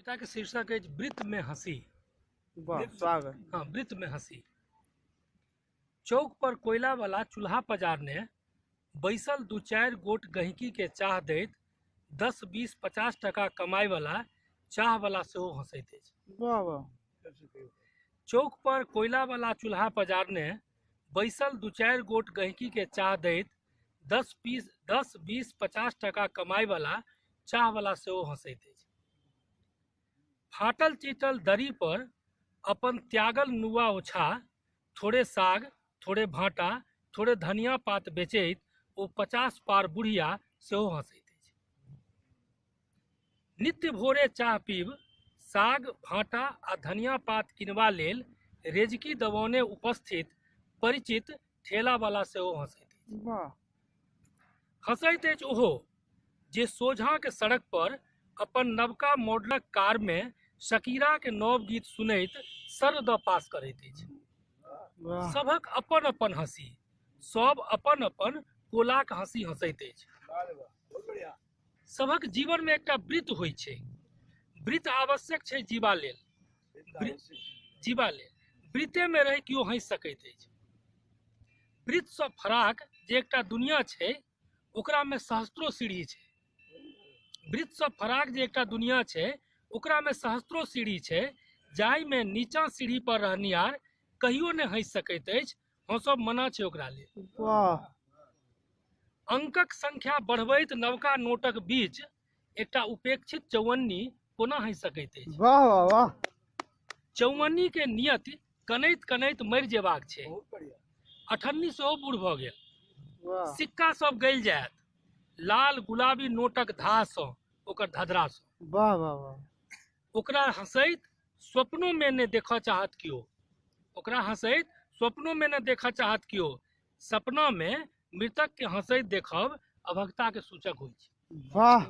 कविता के शीर्षक अछि वृत्त में हंसी। वाह, स्वागत। हाँ, वृत्त में हंसी। चौक पर कोयला वाला चूल्हा पजारने बैसल दू चारि गोट गहिंकी के चाह दैत 10 20 50 टका कमाय वाला चाह वाला सेहो हंसैत अछि। वाह वाह। चौक पर कोयला वाला चूल्हा पजारने बैसल दू चारि गोट गहिंकी के चाह दैत 10 20 50 टका कमाय वाला चाह वाला सेहो हंसैत अछि। फाटल चीटल दरी पर अपन त्यागल नुआ ओछा थोड़े साग थोड़े भाटा थोड़े धनिया पात बेचैत ओ 50 पार बुढ़िया सेहो हंसैत अछि। नित्य भोरे चाह पीब साग भाटा आ धनिया पात किनबा लेल रेजकी दबौने उपस्थित परिचित ठेलावाला सेहो हंसैत अछि। वाह। हंसैत अछि ओहो जे सोझाँ के सड़क पर अपन नवका मॉडलक कार में शकीरा के नव गीत सुनैत सर the पास करैत अछि। सभक अपन अपन हंसी, सब अपन अपन कोलाक हंसी हंसैत अछि। सभक जीवन में एकटा वृत्त होइ छै। वृत्त आवश्यक छै जीवा लेल। जीवा लेल वृत्ते में रहि केओ हंसि सकैत अछि। वृत्त सँ फराक जे एकटा दुनिया छै ओकरा में सहस्त्रो सीढ़ी छै। वृत्त सँ फराक जे एकटा दुनिया छै ओकरा में सहस्त्रो सीढ़ी छै, जाहि में नीचा सीढ़ी पर रहनिहार कहियो नहि हंसि सकैत अछि। हंसब मना छै ओकरा लेल। वाह। अंकक संख्या बढ़बैत नवका नोटक बीच एकटा उपेक्षित चौअन्नी कोना हंसि सकैत अछि। वाह वाह वाह। चौअन्नी के नियति कनैत कनैत मरि जेबाक छै। अठन्नी सेहो बूढ़ भऽ गेल। सिक्का सब गलि जायत लाल गुलाबी नोटक धाह सँ, ओकर धधरा सँ। वाह वाह वाह। ओकरा हंसैत स्वप्नो में ने देखऽ चाहत केओ। ओकरा हंसैत स्वप्नो में ने देखऽ चाहत केओ। सपना में मृतक के हंसैत देखब अभगता के सूचक होइ छै। वाह।